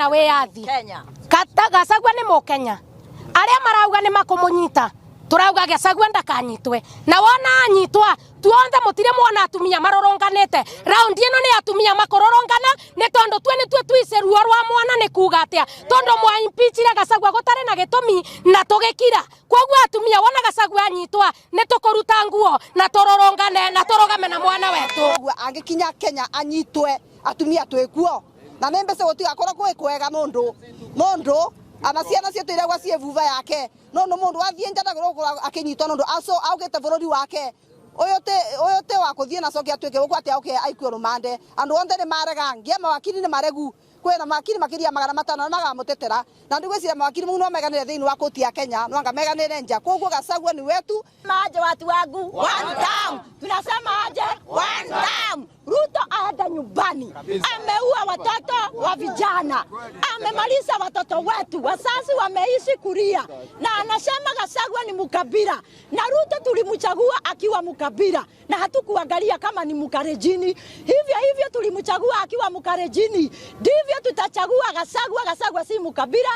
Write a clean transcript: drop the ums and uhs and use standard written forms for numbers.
na wĩyathi. Gachagua nĩ Mũkenya. Arĩa marauga nĩ makũmũnyita, tũrauga Gachagua ndakanyitwe. Na wona anyitwa, tuonthe mũtirĩ mwona atumia marũrũnganĩte. Raundi ĩno nĩ atumia makũrũrũngana nĩ tondũ tue nĩtue twice ruo rwa mwana nĩ kuga atĩa, tondũ mwa impeachire Gachagua gũtarĩ na gĩtũmi na tũgĩkira. Koguo atumia wona Gachagua anyitwa nĩ tũkũruta nguo na tũrũrũngane na tũrũgame na mwana wetu. Koguo angĩkinya Kenya anyitwe atumia twĩkuo na nĩ mbeca gũtigakorwo gwĩ kwega nũndũ nũndũ ana ciana citũ iria ciĩ vuva yake nũndũ mũndũ athiĩ nja ndagĩrĩirwo akĩnyitwo nũndũ augĩte bũrũri wake ũyũ ti wa kũthiĩ na coke atuĩke gũkũ atĩ auke aikio rũmande. Andũ othe nĩ marega ngia mawakiri nĩ maregu kwĩna mawakiri makĩria 500 na magamũtetera na ndigwĩciria mawakiri mau no meganĩre thĩinĩ wa koti ya Kenya no anga meganĩre nja. Koguo Gachagua ni wetu. Aje watu wangu, one time. Tunasema aje one time. Ruto aende nyumbani. Ameua watoto wa vijana, amemaliza watoto wetu, wazazi wameishi kulia, na anasema Gachagua ni mkabila, na Ruto tulimchagua akiwa mkabila na hatukuangalia kama ni Mkalenjini. Hivyo hivyo tulimchagua akiwa Mkalenjini, ndivyo tutachagua Gachagua. Gachagua si mkabila.